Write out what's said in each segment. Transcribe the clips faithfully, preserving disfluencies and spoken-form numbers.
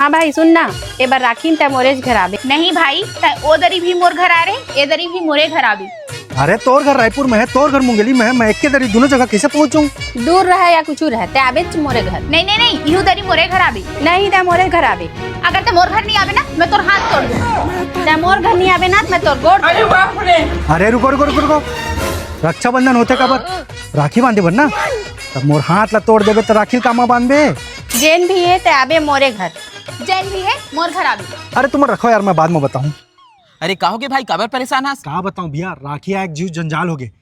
हाँ भाई, सुन ना, ए बार राखी में तै मोरेच घर आबे। नहीं भाई, तै ओ दरी भी मोर घर आ रे, ए दरी भी मोरे घर आबे। अरे, तोर घर रायपुर में है, तोर घर मुंगेली में है, मैं एके दरी दोनों जगह कैसे पहुंच जाऊं? दूर रहे या कुछ रहे, तै आबेच मोरे घर। नहीं, नहीं, नहीं, इहू दरी मोरे घर आबे। नहीं, तै मोरे घर आबे। अगर तै मोर घर नहीं आबे ना, मैं तोर हाथ तोड़ दूं। तै मोर घर नहीं आबे ना, मैं तोर गोड़। अरे बाप रे। अरे, रुको, रुको, रुको, रुको। रक्षाबंधन होथे काबर? राखी बांधे बर ना? तब मोर हाथ ला तोड़ देबे, त राखी ल कामा बांधबे? जेन भी हे, तै आबे मोरे घर। जेन भी हे, मोर घर आबे। अरे, तुम रखो यार, मैं बाद में बताऊं। अरे, का होगे भाई, काबर परेशान हस? का बताऊं भैया, राखी आए एक जीव जंजाल होगे।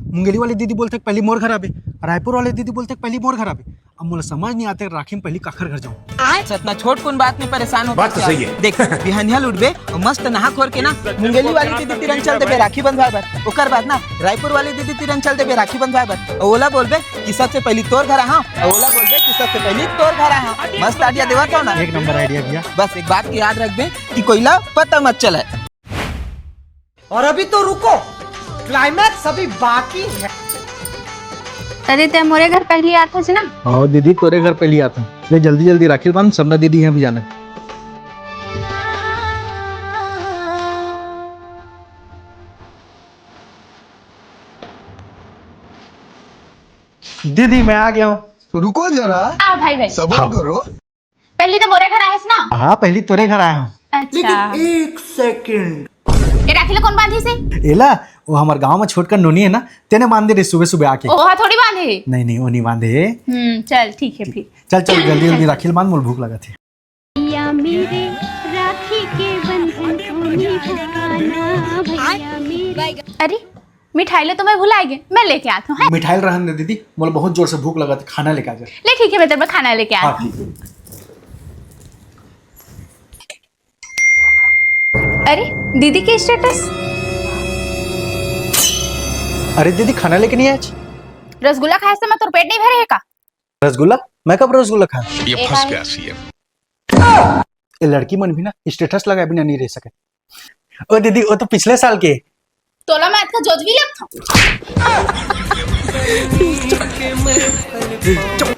मुंगेली वाली दीदी बोलथे, "पहली मोर घर आबे।" रायपुर वाली दीदी बोलथे, "पहली मोर घर आबे।" अब मोला समझ नहीं आते, राखी में पहली काखर घर जाऊं। अच्छा, इतना छोट कुन बात में परेशान हो बात तो सही है। देख, बिहनिया ल उठबे अउ मस्त नहा खोर के ना मुंगेली वाली दीदी तीरन चल देबे राखी बंधवाए बर। ओकर बाद ना रायपुर वाली दीदी तीरन चल देबे राखी बंधवाए बर। अउ ओला बोलबे कि सबसे पहली तोर घर आहा, अउ ओला बोलबे कि सबसे पहली तोर घर आहा। मस्त idea देवत हो ना? एक नंबर idea भैया। बस एक बात के याद रखबे कि कोई ला पता मत चले। और अभी तो रुको, climax अभी बाकी है। अरे, तै मोरे घर पहली आथस ना? हाँ दीदी, तोरे घर पहली आथंव। ले जल्दी जल्दी राखी बांध, सबना दीदी यहाँ भी जाना है। दीदी, मैं आ गया हूँ। रुको जरा, आ भाई, भाई। सबर हाँ। करो। पहली तो मोरे घर आए हस ना? हाँ, पहली तोरे घर आए हंव। अच्छा। लेकिन एक second। ए राखी ला कोन बांधिस हे? एला, वो हमर गांव में छोटकन नोनी है ना, तेने बांधे रहे सुबह सुबह आके। ओहा थोड़ी बांधे हे। नहीं, नहीं, वो नहीं बांधे हे। हम्म, चल ठीक है फिर। चल, चल, जल्दी, जल्दी राखी ला बांध, मोला भूख लगत हे। भैया मेरे राखी के बंधन को निभाना, भैया मेरे। अरे, मिठाई ला तो मैं भुलाए गेंव, मैं लेके आथंव, हैं? मिठाई ला रहन दे दीदी, मोला बहुत जोर से भूख लगत हे, खाना लेके आ जा। ले ठीक है, मैं तेरे बर खाना लेके हाँ, आथंव। ठीक है। अरे, दीदी के status। अरे दीदी, खाना लेके नहीं आए आज? रसगुल्ला खाए से मैं तोर पेट नहीं भरे हे का? रसगुल्ला? मैं कब रसगुल्ला खाएंव? ये फंस गया सीएम। ये लड़की मन भी ना status लगाए बिना नहीं रह सके। ओ दीदी, वो तो पिछले साल के। तोला मैं अतका जोजवी लगथंव।